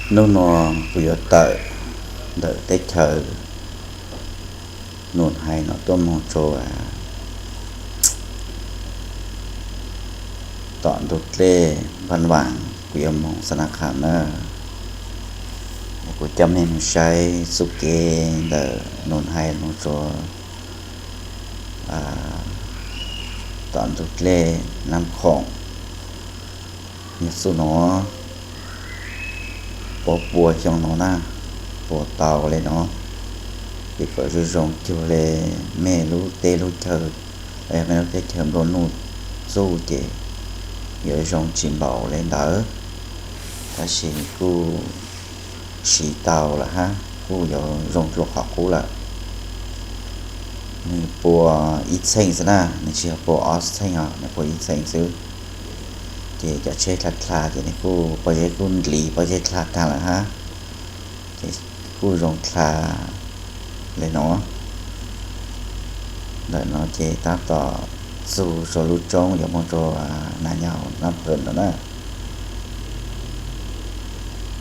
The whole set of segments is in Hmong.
Hnub no kuv yuav tawm ntawm teb chaws Nus Hais no tuaj moog rua tom ntug dlej Npaj Vaam, kuv yuav moog Xa Na Kham na. Kuv coj mej moog saib txuj kev ntawm Nus Hais moog rua tom ntug dlej Nab Khoom. Yog txuj no puab pua xyoo no na, pua tau le no, ces kom zoo zoo cuag le mej lub teb lub chaw, mej lub teb chaws nplua nuj txuj ces yuav zoo tsis npaum le ntawd, tab sis kuj siv tau lawm hab, kuj yuav zoo dlua qhov qub lawm. Nwg pua ib txheej xwb na, nwg tsis yog pua ob txheej os, nwg pua ib txheej xwb. Ces cov tsheb dlha dlha ces nwg kuj pob zeb kuj ndliv pob zeb dlha taag lawm hab, ces kuj zoo dlha le no. Ntawm no ces tab tom txug rua lub roob yuav moog rua Nas Nyaus Nab Phawm no na.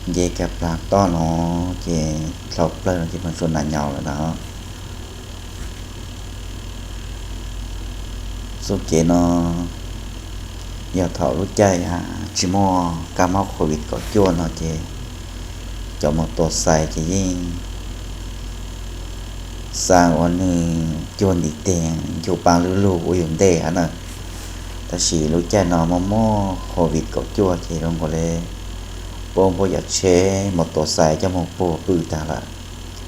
Nce kag plag toj no ces dlhau plawg no ces moog rua Nas Nyaus lawm na. Txuj kev no yog thaum lub caij tsis muaj kab mob covid kaum cuaj no ces cov mus tua xais ces yeej xa ua nwg cuag ntim teg ncu paab lub lug ua yug ntej hab na. Tab sis lub caij no muaj muaj covid kaum cuaj ces zoo nkaus le puab muab cov tsheb mus tua xais coj moog puag pw taag lawm,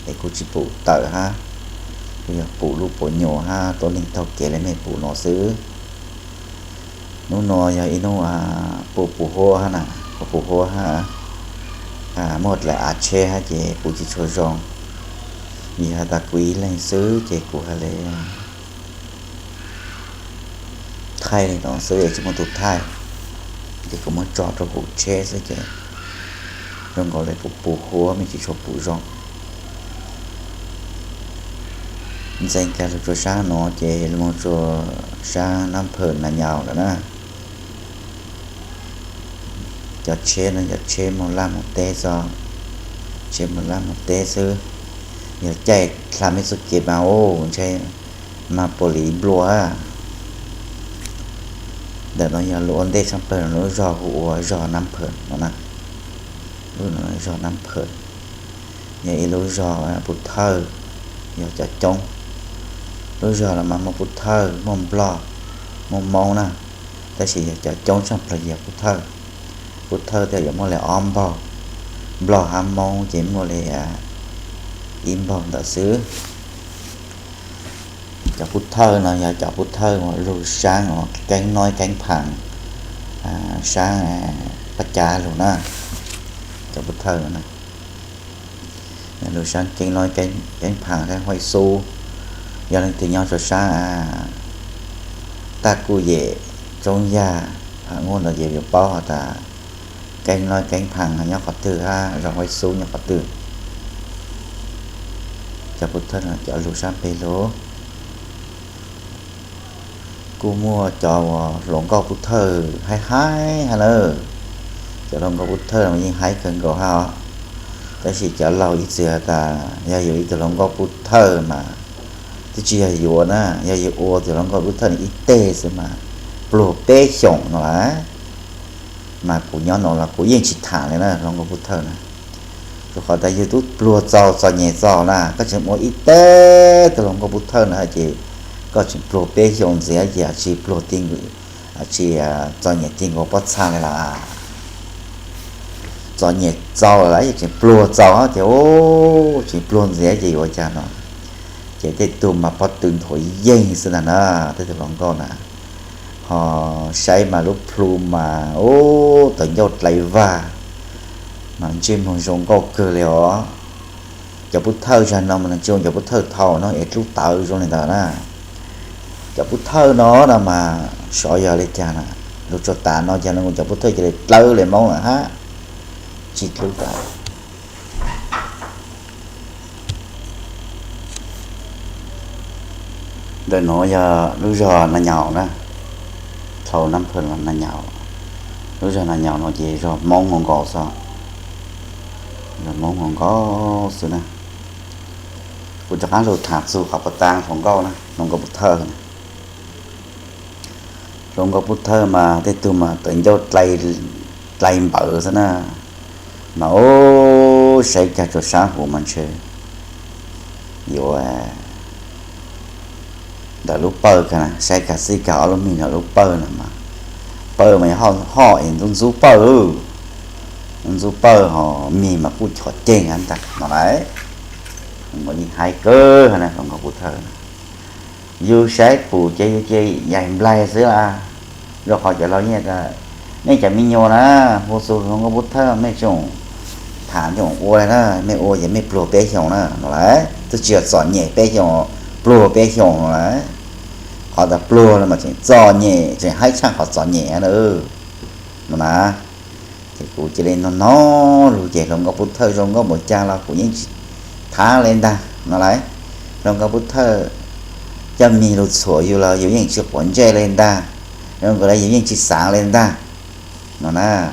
es kuj tsis pum tawm hab, kuj yog pum lub puas nyuas hab tuab neeg taug kev le mej pum no xwb. Nub no yog ib nub puv puv huab hab na, puv puv huab hab, muaj dlaim av tsheb hab ces puv tsis tshua zoo. Vim has tas kuv ib leeg xwb ces kuv has le thaij le no xwb es tsis muaj tug thaij, ces kuv muab tso rua huv tsheb xwb ces zoo nkaus le puv puv huab mej tsis tshua pum zoo. Ntxeev kag lug rua sab no ces lug moog rua sab Nab Phawm Nas Nyaus lawm na. Cov tsheb no cov tsheb moog laj moog teb xwb, tsheb moog laj moog teb xwb. Yog caij dlha mej txuj kev mas ua ntshe mas puas li nplua. Ntawm no yog lub ua ntej tshaj plawg no lub zog hu ua zog Nab Phawm no na. Lub no zog Nab Phawm, yog ib lub zog pub thawj, yog cov coob. Lub zog no mas muaj pub thawj, muaj nplog, muaj moob na, tab sis yog cov coob tshaj plawg yog pub thawj. Pub thawj twb yuav muaj le ob npaug, nplog hab moob ces muaj le ib npaug ntawd xwb. Cov pub thawj no yog cov pub thawj uas lug saab uas Keeb Noib Keeb Phaas, saab Paj Cav lug na. Cov pub thawj no na, lug saab Keeb Noib Keeb Phaas saab Huaib Xub, yog leej twg nyob rua saab Taj Kuj Yem, Tsoob Yaj, Pham Nguj ntawd ces yuav paub has tas Keeb Noib Keeb Phaas nyob qhov twg hab zog Huaib Xub nyob qhov twg. Cov pub thawj no cov lug saab peg lug. Kuj muaj cov uas hluas nkauj pub thawj haib haib hab na. Cov hluas nkauj pub thawj mas yeej haib kawg nkaus hab os. Tab sis cov laug ib txwm has tas yog yuav ib tug hluas nkauj pub thawj mas twb tsis yog yuav na, yog yuav ua tus hluas nkauj pub thawj no ib teg xwb mas pluag peb xyoos no lawm. Mas kuv nyob no los kuv yeej tsis tham li na hluas nkauj pub thawj na. Rua qhov tas yug tub pluag txaus txom nyem txaus na koj tseem ua ib teg tus hluas nkauj pub thawj na ces koj tseem pluag peb xyoos ntxiv ces tsis pluag ti, tsis txom nyem ti nkaus pob txha li lawm. Txom nyem txaus lawm ces tseem pluag txaus ces tseem pluag ntxiv ces yuav ua cas no. Ces tej tug mas pob tw nthuav yeej xwb ntag na, tej tug hluas nkauj na. Ho saib mas lub plhu mas ub tawv ncauj dlai vag, mas ntsej muag zoo nkauj kawg li os. Cov pub thawj zag no mas nws tsis zoo cov pub thawj thaum no es dlub tawv zoo li ntawd na. Cov pub thawj no no mas xyov yog li cas na, lug tsuas tas no cas no cov pub thawj cia li dlawb li moob lawm hab, tsis dlub tas. Ntawm no yog lub zog Nas Nyaus na, dhau Nab Phawm los Nas Nyaus. Lub zog Nas Nyaus no ces zog Hmoob nkaus nkaus xwb. Hluas nkauj xwb na. Kuv rov qab lug tham txug qhov puag ta hluas nkauj na, hluas nkauj Pub Thawj na. Hluas nkauj Pub Thawj mas tej tug mas tawv ncauj dlai npawv xwb na. Mas ub, saib kag rua sab huv mas ntshe yuav ntawm lub pawg kag na, saib kag xij kag ob lub mig ntawm lub pawg na mas, pawg mas hoj es ntxub ntxub pawg, ntxub pawg ho mig mas kuj chov ceg ntag no lauj. Hluas nkauj yeej haib kawg na, hluas nkauj Pub Thawj na. Yug saib pum ces yug ces yaim nplaig xwb la. Rua qhov cov laus yeej tas, mej cov me nyuam na, hu xu hluas nkauj Pub Thawj mej tsoom tham tsoom ua na, mej ua ces mej pluag peb xyoos na no lauj. Twb tsis yog txom nyem peb xyoos, pluag peb xyoos no lauj. Qhov tas pluag no mas tseem txom nyem, tseem haib tshaj qhov txom nyem na no na. Ces kuv cia li nug nug lug ces hluas nkauj Pub Thawj zoo nkauj npaum cas los kuv yeej tsis thab li ntag no lauj. Hluas nkauj Pub Thawj coj mig lug txhuam yug los yug yeej tsis quav ntsej li ntag, zoo nkaus li yug yeej tsis xaav li ntag no na.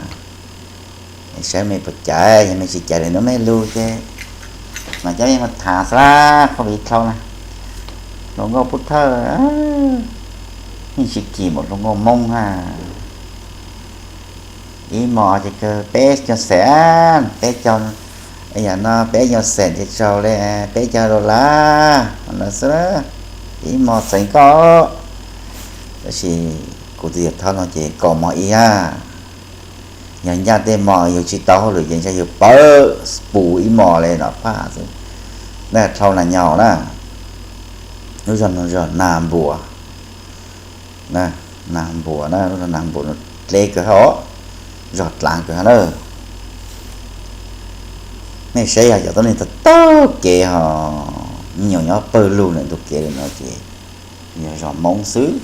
Saib mej puas caiv, yog mej tsis caiv li nub mej lug ces mas cov yeej mas tham xwb lawm, qhov viv dlhau na. Hluas nkauj Pub Thawj yeej tsis kim npaum hluas nkauj Moob na. Ib hmos ces kawg peb caug xees, peb caug, yam no peb caug xees ces tsaus li peb caug dollar lawm xwb. Ib hmos txeev koj, tab sis kuv tus yawg thaub no ces kaum hmos ib na. Yog ncaj tej hmos yug tsis tau hauj lwm ces ntshe yug pawg pum ib hmos li no phaj xwb. Dab dlhau nas nyaum na, lub zog no zog Nas Npuas, Nas Npuas na, lub zog Nas Npuas no dleb kawg hab, zog dlaav kawg hab na. Mej saib yog cov tuab neeg taug taug kev ho, me nyuam nyob pawg lug ntawm ntug kev li no ces yog zog Moob xwb.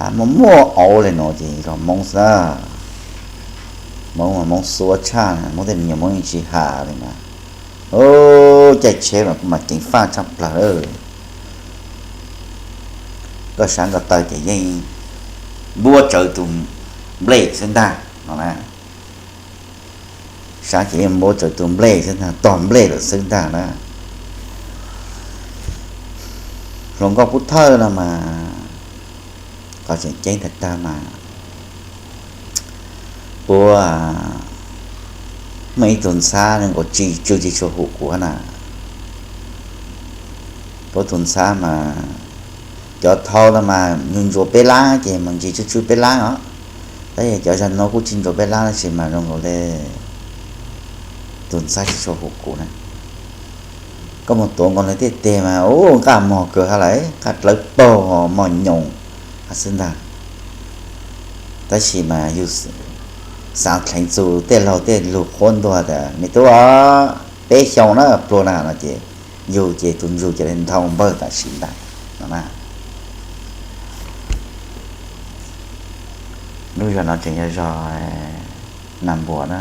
Hab muaj muaj auv li no ces zog Moob xwb na. Moob mas Moob xuab tshaj, Moob tej me nyuam Moob yeej tsis has li mas. Caij tsheb mas kuj mas ceev faj tshaj plawg lawm. Koj sab ko taw ces yeej npuab tsawv tus nplej xwb ntag no na. Sab ces yeej npuab tsawv tus nplej xwb ntag, tog nplej lawm xwb ntag na. Hluas nkauj Pub Thawj no mas qhov tseem ceeb tag tag mas puab muaj ib tug ntxhab nkaus tsw tsis tshua hum kuv na. Puab tug ntxhab mas cov thaud no mas ntsuag ntsuag peb lab ces mas ntsis tsw tsw peb lab os. Tab sis cov zag nuav kuj tsis ntsuag peb lab tab sis mas zoo nkaus li tug ntxhab tsis tshua hum kuv na. Koj mus tuav nkaus nws tej teg mas ub, nqaj mog kawg hab lawm, nqaj dlawb paug mog nyoos hab xwb ntag. Tab sis mas yug xaav dheev txug tej laug tej lug qhuab ntuas tas me tub, peb xyoo na pluag na no ces yug ces tus ntsuj ces li nthau npawg tam sim ntag no na. Lub zog no tseem yog zog Nas Npuas na.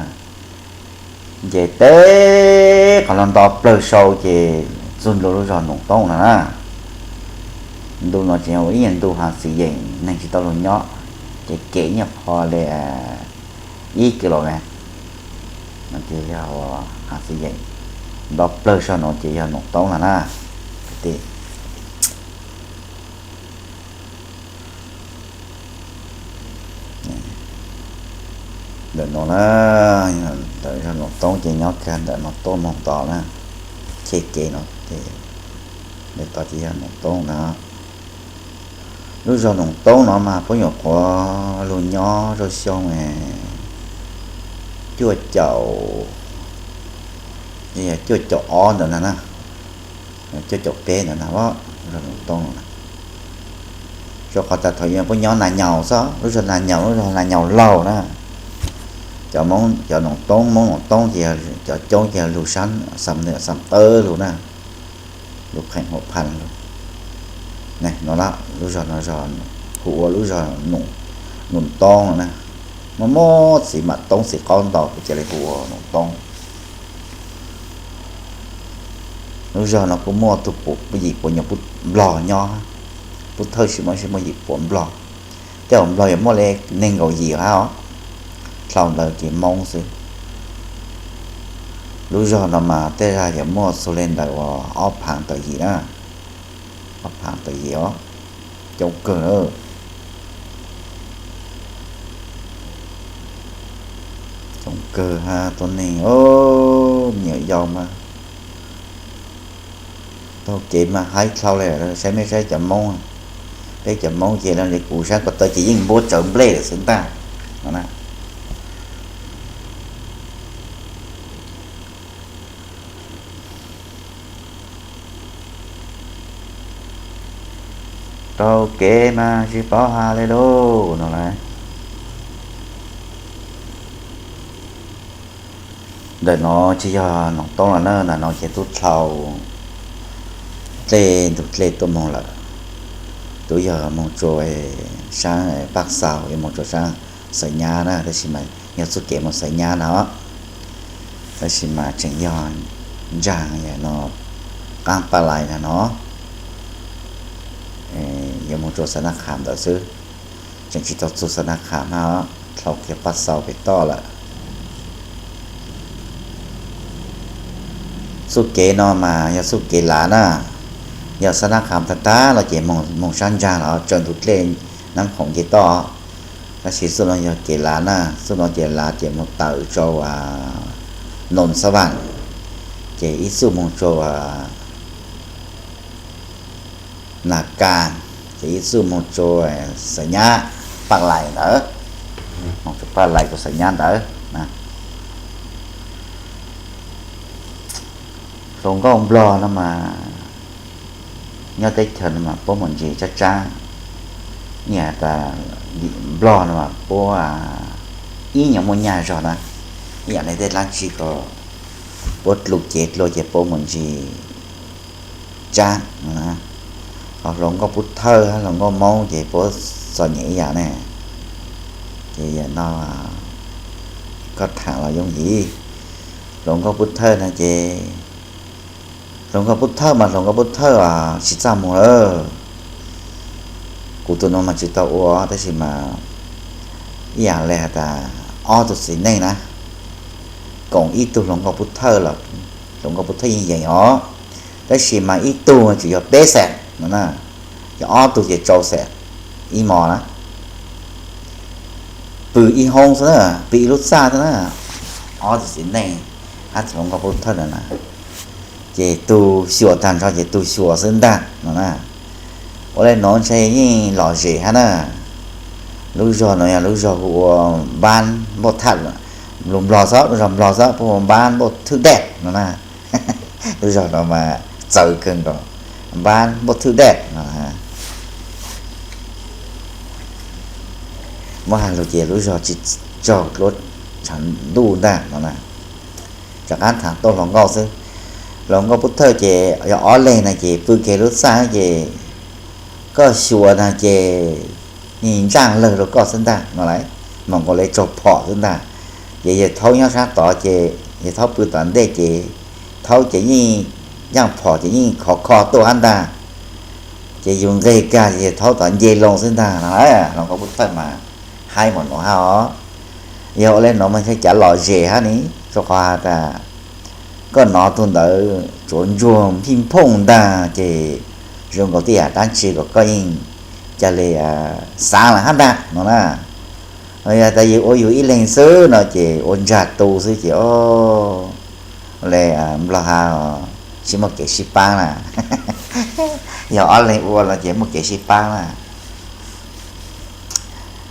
Nce teb qhov no nto plawg sau ces txug ntua lub zog Noom Toob no na. Ntu no tseem yog ib nyuag ntu hav xwm yeem neeg tsis tau lug nyob, ces kev nyuag qho li ib kis lus mev no ces yog hav xwm yeem. Nto plawg sau no ces yog Noom Toob no na. Ntawm no na, ntawm zog Noom Toob ces nyob kag ntawm no tuaj moog tod na, cheb kev no ces ntawm tod ces yog Noom Toob na. Lub zog Noom Toob no mas puab nyuam qhuav lug nyob rau xyoo cuaj caum, cuaj caum ob ntawm na na, cuaj caum peb ntawm na, zog Noom Toob no na. Rau qhov tas thaum ub puab nyob Nas Nyaus xwb, lub zog Nas Nyaus, lub zog Nas Nyaus laug na. Cov Moob, cov Noom Toob, Moob Noom Toob ces cov coob ces lug sab Xam Nwm Xam Tawb lug na, lug Kheem Huam Phas lug. No lub zog no hu ua lub zog Noom Toob no na. Muaj muaj txiv mam toob txiv qaub ntau kuv cia li hu ua Noom Toob. Lub zog no kuj muaj tug yim puas nyuam Nplog nyob, Pub Thawj tsis muaj, tsis muaj yim puas Nplog. Tej zaum Nplog yuav muaj li nees nkaum yim hab os, dlhau ntawd ces Moob xwb. Lub zog no mas tej zag yuav muaj txug li ntawm uas ob phaav tawm yim na, ob phaav tawm yim os, coob kawg na, coob kawg hab tuab neeg, me nyuam yaus mas taug kev mas haib dlhau li, saib mej saib cov Moob, peb cov Moob ces li kuv saib ko taw ces yeej npuab tsawv nplej lawm xwb ntag no na. Taug kev mas tsis paub has li lauj no lauj. Ntawm no tsis yog Noom Toob los na, ntawm no ces tub dlhau dlej ntug dlej tuaj moog lawm. Tub yog moog tsua saab Paj Xaus, moog tsua saab Xaiv Nyab na, tab sis mas yog txuj kev moog Xaiv Nyab na, tab sis mas tseem yog ntsaag no, qaab Paj Lais na no, yuav moog tsua Xav Nab Kham ntawd xwb, tseem tsis tau txug Xav Nab Kham hab, dlhau kiag Paj Xaus pem toj lawm. Txuj kev no mas yog txuj kev lav na, yog Xav Nab Kham tag tag los ces moog saab ntsaag los tsaws ntug dlej Nab Khoom nce toj, tab sis txuj no yog kev lav na, txuj no ces lav ces moog tawm rua Noom Xab Vaam, ces ib txuj moog tsua Nas Kas, ces ib txuj moog tsua Xaiv Nyab, Paj Lais ntawd, moog tsua Paj Lais tsua Xaiv Nyab ntawd. Hluas nkauj Nplog no mas nyob teb chaws no mas puab mus ntsis tsab tsab, ib yam tas Nplog no mas puab ib nyuag muaj nyaj zog na, ib yam li tej dlaab tsi ko puab dlu cev dlua ces puab mus ntsis tsab. Ho hluas nkauj Pub Thawj hab hluas nkauj Moob ces puab txom nyem ib yam ne, ces yam no koj thaam los yooj yim. Hluas nkauj Pub Thawj no ces, hluas nkauj Pub Thawj mas hluas nkauj Pub Thawj tsis txaj muag lawm. Kuv tug no mas tsis tau ua tab sis mas ib yam li has tas ob tug txiv neej na koom ib tug hluas nkauj Pub Thawj los hluas nkauj Pub Thawj yeej yeem os, tab sis mas ib tug tsuas yog peb xees no na, yog ob tug ces rau xees ib mos na, pw ib hoob xwb na, pw ib lub txaj xwb na, ob tug txiv neej hab tug hluas nkauj Pub Thawj no na, ces tug xyuas taag nrho ces tug xyuas xwb ntag no na. Ua le nuav ntshe yeej lom zem hab na. Lub zog no yog lub zog hu ua Npab Npauj Thaj, lus Nplog xwb, lub zog Nplog xwb, puab hu ua Npab Npauj Thwj Dej no na. Lub zog no mas txawv kawg nkaus, Npab Npauj Thwj Dej no. Muab has lug ces lub zog tsis tsaug dluab tshav ntuj ntag no na. Rov qaab thaam tuaj hluas nkauj xwb. Hluas nkauj Pub Thawj ces yog ob leeg na ces pw kiag lub txaj ces koj xyuas na ces ntsaj lawg rua koj xwb ntag no lauj, moog nkaus le tsaug phom xwb ntag. Ces yawg Thaub nyob saab tod ces yawg Thaub pw tom ntej ces Thaub ces yeej ntsaj phom ces yeej khov kho tuaj hab ntag. Ces yug nqeg kag ces yawg Thaub tom nce loo xwb ntag no. Hluas nkauj Pub Thawj mas haib npaum nuav hab os. Yog ua le nuav mas ntshe cav lom zem hab ne, rua qhov has tas koj nov tug ntawd tsuav ntsuag phij phooj ntag ces zoo nkaus tej yam dlaab tsi kom koj yeej ca le xaav lawm hab ntag no na. Yog tas yug ua yug ib leeg xwb no ces ua ntsag tu xwb ces le Nplog has sib muaj kev sib paab na. Yog ob leeg ua no ces muaj kev sib paab na.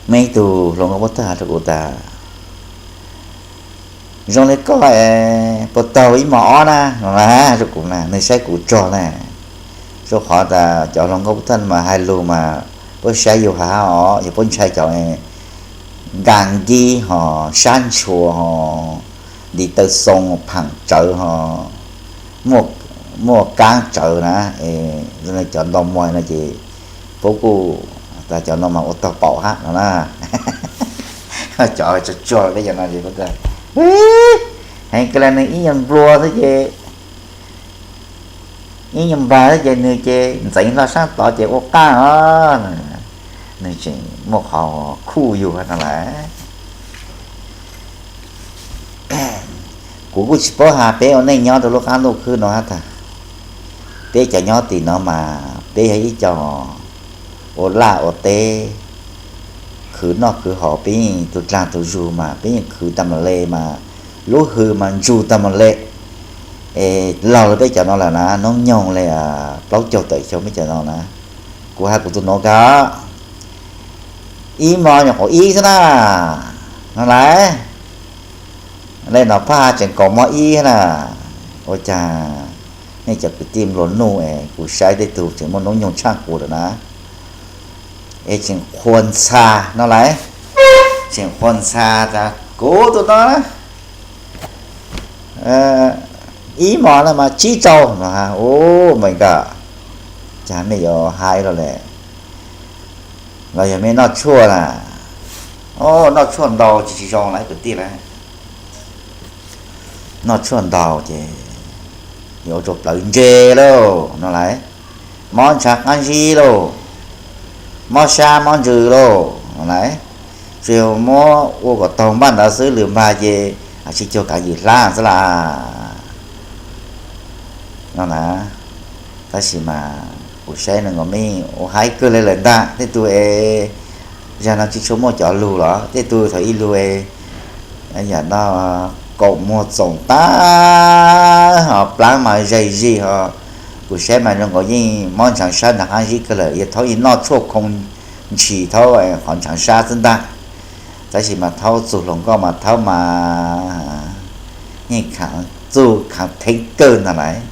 Muaj ib tug hluas nkauj Pub Thawj has rua kuv tas zoo le koj puas taug ib mos ob na no na, rua kuv na, nwg saib kuv tsog na. Rua qhov tas cov hluas nkauj Pub Thawj mas hais lug mas puab saib yug has hab os, yog puab ntshai cov nkaag nkib ho sab ntshua ho ntiv taw xoo phaam tsawv ho muaj kaab tsawv na, cov nto muag no ces puab kuj tas cov no mas ua taug paum hab no na. Cov tsuag tsuag peb cov no es heev kawg le, nwg ib nyuag nplua xwb ces ib nyuag npag xwb ces nwg ces ntxeev hlo saab tod ces ua qaab os. Nwg tseem muaj qhov khuj yug no lawm. Kuv kuj tsis paub has peb ua neej nyob rau lub qab ntuj khwb no hab tag. Peb cov nyob tim no mas peb yog ib co ua laj ua teb, khwv noj khwv haus, peb yeej tus dlaag tus zug mas peb yeej khwv tag mam le mas lub hws mas ntsug tag mam le. Es laug lawm peb cov no lawm na, noob nyoog le plaub caug tawm xyoo peb cov no na. Kuv has kuv tus nuav kag, ib mos nyuam qhuav ib xwb na, no lais. Le no phaj tseem kaum mos ib na. Ua caag nej cov kwv tij mluas nuj es kuv saib tej tug tseem muaj noob nyoog tshaaj kuv lawm na, es tseem qhuas ntxha no lais, tseem qhuas ntxha tas kuv tus no na, ib mos no mas tsib caug no ha. Ub, me nkam, cas mej yuav haib lug le, los yog mej noj tshuaj na? Noj tshuaj ntau tsis tsis zoo lawm kwv tij lawm. Noj tshuaj ntau ces yuav ua rau plawv ntse lauj no lais, mob ntshav qab zib lauj, mob sab mob ntsws lauj no lais. Tsuas yog muab ua kom taug npaj ntawd xwb, lwm npag ces tsis cuag kav yim hlab xwb las no na. Tab sis mas kuv saib neeg nkaus mej ua haib kawg le lawm ntag. Tej tug es zag no tsis tshua muaj cov lug los tej tug thaum ib lug es yam no kaum muag txoom tag ho plaab mas zaig zig ho. Kuv saib mas zoo nkaus yeej mob ntshav sab ntshav qab zib kawg lawm, yog thaub yeej noj tshuaj khoo ntshis thaub qhov ntshav sab xwb ntag. Tab sis mas thaub txug hluas nkauj mas thaub mas yeej khav txug khav theeb kawg ntag lais.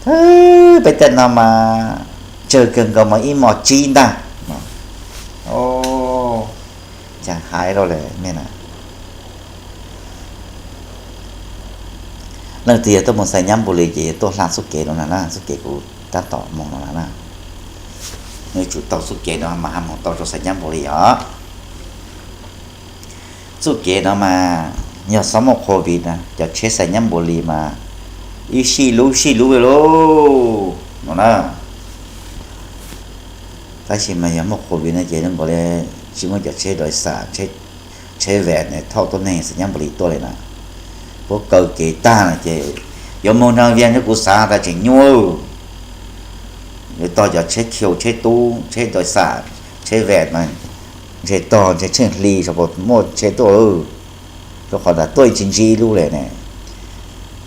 Thwb peb tej no mas tsawg kawg nkaus mas ib mos tsib ntag. Cas haib lug le mej na. Leej twg yog tuaj moog Xais Nyab Npus Lis ces yog tuaj hla txuj kev no na, txuj kev kuv tab tom moog no na. Yuav tsum taug txuj kev no mas ha moog tau rau Xais Nyab Npus Lis os. Txuj kev no mas yog xob muaj covid na, cov tsheb Xais Nyab Npus Lis mas ib sij lub sij lub li lauj no na. Tab sis mas yog muaj covid no ces zoo nkaus li tsis muaj cov tsheb dais xam, tsheb ves thauj tuab neeg Xais Nyab Npus Lis tuaj li na. Puab kaw kev tag no ces yuav moog nraag Vias ntshe kuv xaav tas tseem nyuaj. Yuav tog cov tsheb khiu, tsheb tub, tsheb dais xam, tsheb ves mas ntshe tog ntshe tsheej hli tsaam puas muaj tsheb tuaj, rau qhov tas tuaj tsis ntsib lub li ne.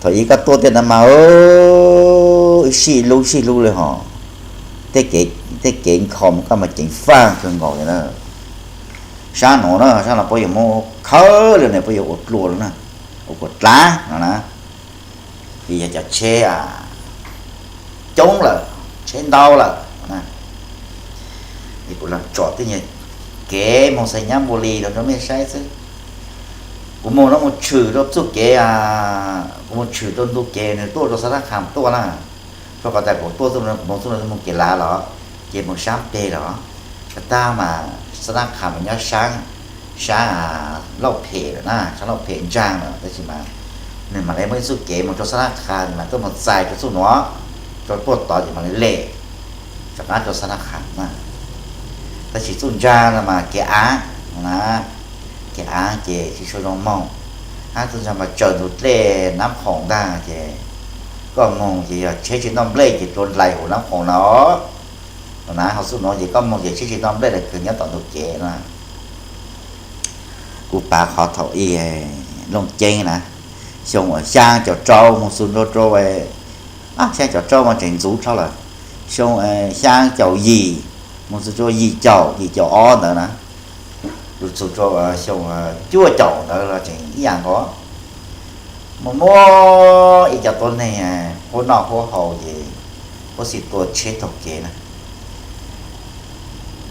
Thaum ub koj tuaj tej no mas ib sij lub sij lub li hos, tej kev nkhaus mas koj mas ceev faj kawg nkaus li na. Sab nuav na, sab no puab yuav muab khawb li ne, puab yuav ua dlua li na, ua kuas dlav no na. Vim yog cov tsheb coob lawm, tsheb ntau lawm. Es kuv los tsom tej nyuag kev moog Xais Nyab Npus Lis los rau mej saib xwb. Kuv moog no moog tshwm rau txuj kev, kuv moog tshwm rau ntu kev nws tuaj rau Xab Nab Qhas tuaj na. Rau qhov tas kuv tuaj txuj no, kuv moog txuj no moog kev lav los, ces moog saab peg los, tag mas Xab Nab Qhas mas nyob saab, saab Lauj Phem lawm na, saab Lauj Phem ntsaag lawm, tab sis mas nws mam li muaj ib txuj kev moog rau Xab Nab Qhas mas tuaj moog txais rau txuj nuav, rau puag tod ces mam li lem rov qaab rau Xab Nab Qhas na. Tab sis txuj ntsaag no mas kev aav na, kev aav ces tsis tshua zoo moog, hab txuj ntsaag mas tsaws ntug dlej Nab Qhoom ntag ces koj moog ces yog tsheb tsis noj nplej ces dlua ndlais huv Nab Qhoom no. Los na ho txuj nuav ces koj moog ces tsheb tsis noj nplej lawm kawg nyob tom ntug kev na. Kuv pav qhov thaum ub Looj Ceeb na, xyoo xyaa caum rau moog txug rau rau, xyaa caum rau mas tseem ntxuv dhau lawm, xyoo xyaa caum yim moog txug rau yim caum, yim caum ob ntawd na, lug txug rau xyoo cuaj caum ntawd los tseem ib yam nkaus. Muaj muaj ib co tuab neeg huab noj huab haus ces puab xij tua tsheb taug kev na.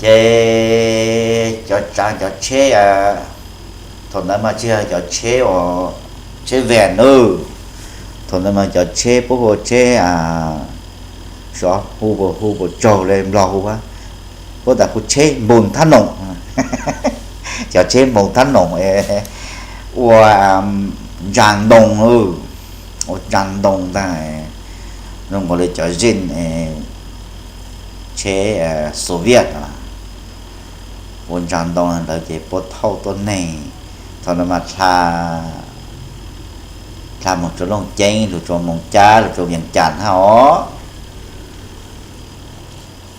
Ces cov tsaav cov tsheb, thaum ntawd mas tsis yog cov tsheb, tsheb Vees na, thaum ntawd mas cov tsheb puab hu tsheb, xyov hu puas hu puas tsaug le Nplog hu, puab tas hu tsheb npoos thab noom, cov tsheb npoos thab noom ua ntsaa ntoo, ua ntsaa ntoo ntag, zoo nkaus li cov zeej tsheb Soviet ua ntsaa ntoo ntawd ces puab thauj tuab neeg, thaum ntawd mas dlha Dlha moog rua Looj Ceeb, lug rua Moos Cab, lug rua Vias Cas hab os.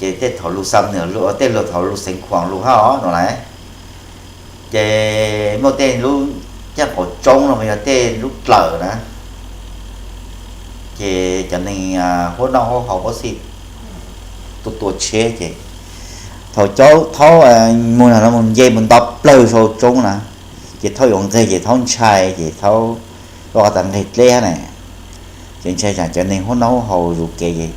Ces tej thaum lug Xam Nwm, tej lug thaum lug Xeev Khuam lug hab os no lawm. Ces muaj tej lub caij qaum tsoob no mas yog tej lub dlawm na, ces cov neeg huab noj huab haus puab xij tuaj tua tsheb ces thaum caub thaub muag no moog nce moog nto plawg sau tsoob na, ces thaub yuav nqeg ces thaub ntshai ces thaub lub qhov tas nqeg dleb hab na, ces ntshai tsam cov neeg huab noj huab haus zuj kev ces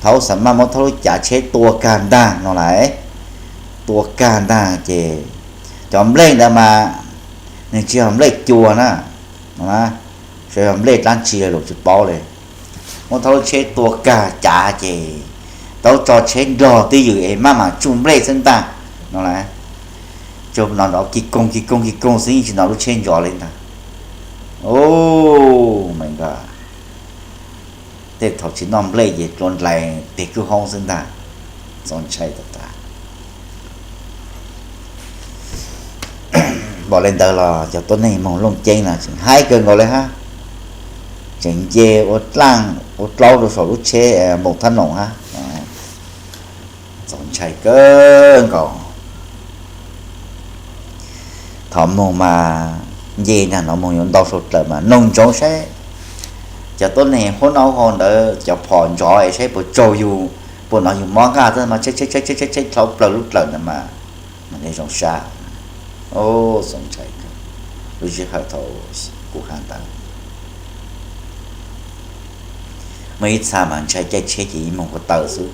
thaub xav maj muab thaub lub cav tsheb tua kag ntaag no lawm. Tua kag ntaag ces cov nplej ntawd mas nws tsis yog nplej cua na, no na, tsuas yog nplej dlaab tsi los tsis paub le. Muab thaub lub tsheb tua kag cav ces thaub tso tsheb nrog twj ywm es maj mam tsuj nplej xwb ntaag no lawm. Tsuas nov nrov kis koog kis koog kis koog xwb, yeej tsis nov lub tsheb ntsov le ntaag. Ub, me nkaus, tej thaum tsis noj nplej ces dlua ndlais peg kwj hoob xwb ntaag. Txaus ntshai tag tag. Npaum le ntawd los cov tuab neeg moog Looj Ceeb no tseem haib kawg nkaus le hab, tseem nce ua dlaaj ua dlaub rua saum lub tsheb npaum thab noom hab. Txaus ntshai kawg nkaus. Thaum moog mas nce nraag no moog yuav ntau sau dlawm mas noog ntsoov saib cov tuab neeg huab noj huab haus ntawd cov phom ntsov es saib puas tsaug yug, puas nov yug mob nqaj xwb mas tshaib tshaib dlhau plaws lub dlawm ntawd mas, mas zoo sab. Ub, txaus ntshai kawg. Lub sij hawm thaum kuv has ntawd muaj ib txha mas ntshai caij tsheb ces ib moog ko taw xwb.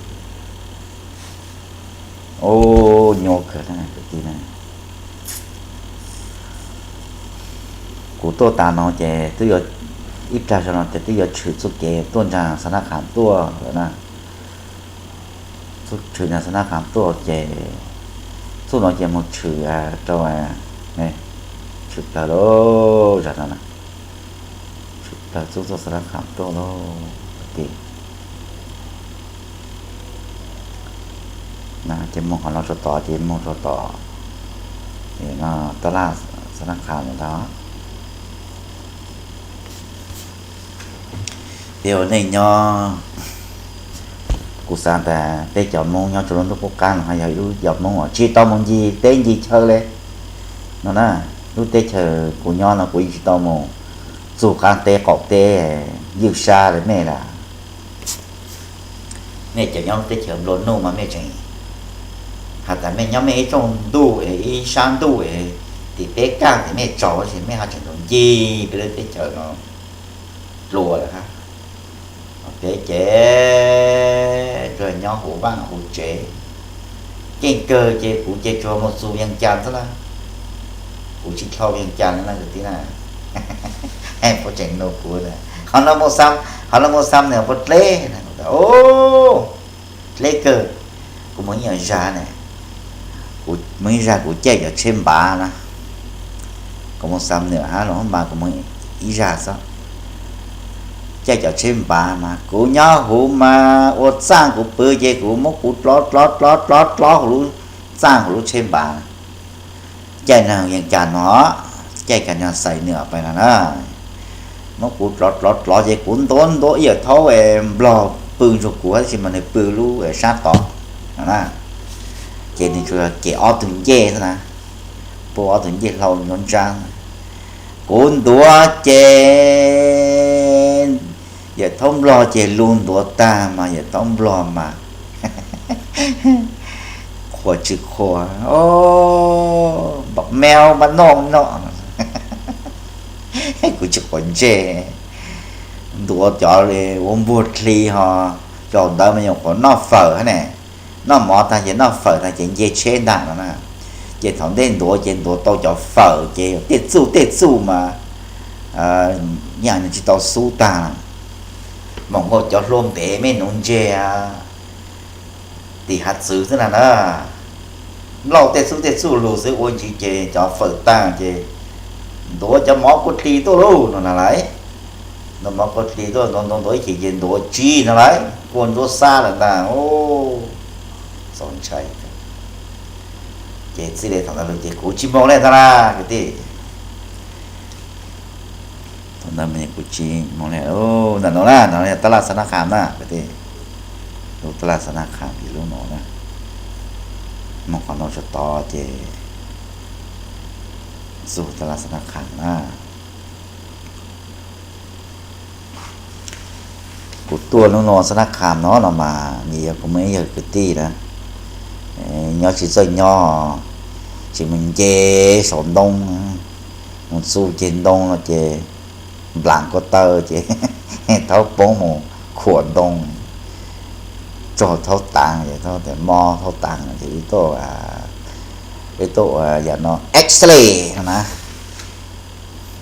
Ub, nyuaj kawg na kwv tij na. Kuv tuaj tas no ces twb yuav, ib plag zog no ces twb yuav tshwm txuj kev tuaj ntsa Xav Nab Qha tuaj lawm na. Txuj tshwm ntsa Xav Nab Qha tuaj ces txuj no ces moog tshwm rau, tshwm plawg lauj, zag no na, tshwm plawg txuj tuaj Xav Nab Qha tuaj lauj. Ces ces moog qhov no rau tod ces moog rau tod, no tab laj Xav Nab Qha ntag. Peb ua neej nyob, kuv xav tas peb cov Moob nyob rua lub ntuj qub qab no yog ib lub cov Moob uas tsis tau mus ncig teb ncig chaw le no na. Lub teb chaws kuv nyob no kuv yeej tsis tau mus txug qaab teb qaum teb ywj sab le mej lawm. Mej cov nyob lub teb chaws nplua nuj mas mej tseem has tas mej nyob mej ib tsoom ntuj es ib sab ntuj es tim peb kaaj tim mej tsaus tab sis mej ho tseem mus ncig peb lub teb chaws no dlua lawm hab. Peb ces tsuas nyob huv vaaj huv tsev. Keej kawg ces kuv ces tsuas mus txug Vias Cas xwb na. Kuv tsis dlhau Vias Cas le na kwv tij na. Puab tseem nug kuv, qhov no mus Xam, qhov no mus Xam Nwm puas dleb? Dleb kawg. Kuv mus ib nyuag zag ne, kuv mus ib zag kuv caij cov tsheb npav na. Kuv mus Xam Nwm hab los mas kuv mus ib zag xwb, caij cov tsheb npav mas kuv nyob huv mas ua txaaj kuv pw ces kuv muab kuv dlov dlov dlov dlov dlov huv lub txaaj huv lub tsheb npav. Caij nag Vias Cas no, caij Cas Nyas Xais Nwm pais no na, muab kuv dlov dlov dlov ces kuv ntuav ntuav ib yawm thaub nplog pw nrug kuv tab sis mas nwg pw lub sab tod no na. Ces nwg tsuas kem ob tug ncej xwb na, puab ob tug ncej hlau nruab nrab. Kuv ntuav ces yawm thaub nplog ces lug ntuav tag mas yawm thaub nplog mas qhuas tsis qhuas, npam meo npam noj noj. Kuv tsis quav ntsej, ntuav cov ua npuag dli ho, cov ntawd mas nyuam qhuav noj fawm hab ne, noj mov tag ces noj fawm tag ces nce tsheb ntag no na. Ces thaum ntej ntuav ces ntuav tau cov fawm ces tej txuj tej txuj mas yeej tsis tau xub tag. Moog nkaus cov hlua npev mej nuv ntseg tim hav txwv xwb na na, nplauj tej txuj tej txuj lug xwb ua ntsis ces cov fawm tag ces ntuav cov mov kua dli tuaj lauj no na lauj. Ntuav mov kua dli tuaj ntuav ntuav ntuav ib chim ces ntuav tsib no lauj, kua ntsuab xab lawm ntag. Txaus ntshai. Ces txij le thaum ntawd lug ces kuv tsis moog le ntag na kwv tij. Thaum Ntawd kuv tsis moog le, ntawm no na, no yog tab laj xab nab kham na kwv tij. Lub tab laj xab nab kham yog lub no na. Moog qhov no tso tod ces txug tab laj xab nab kham na. Kuv tuaj lub no xab nab kham no no mas vim yog kuv muaj ib yawg kwv tij na, nyob tsis txawj nyob, tsis mus nce saum ntoo, mus txug ceg ntoo no ces nplaam ko taw ces thaub poob mus khuam ntoo, tsog thaub taag, mob thaub taag ces ib tuaj ua yam no X-ray no na,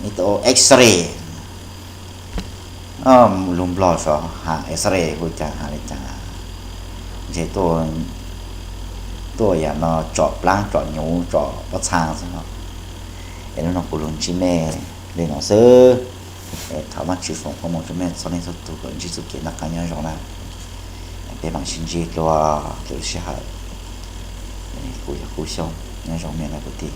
ib tuaj ua X-ray. Lug Nplog sav has X-ray hu caag has le caag, ntshe tuaj yam no tsom plaab tsom nyuv tsom pob txhaa xwb no. Es lub no kuv lug ntsib mej le no xwb. Es thov Vaajtswv foom koob moov rua mej txhua leej txhua tug kom ntsib txuj kev noj qaab nyob zoo na. Peb maam sib ntsib dlua lwm sij hawm. Kuv yog Kub Xyooj, nyob zoo mej na kwv tij.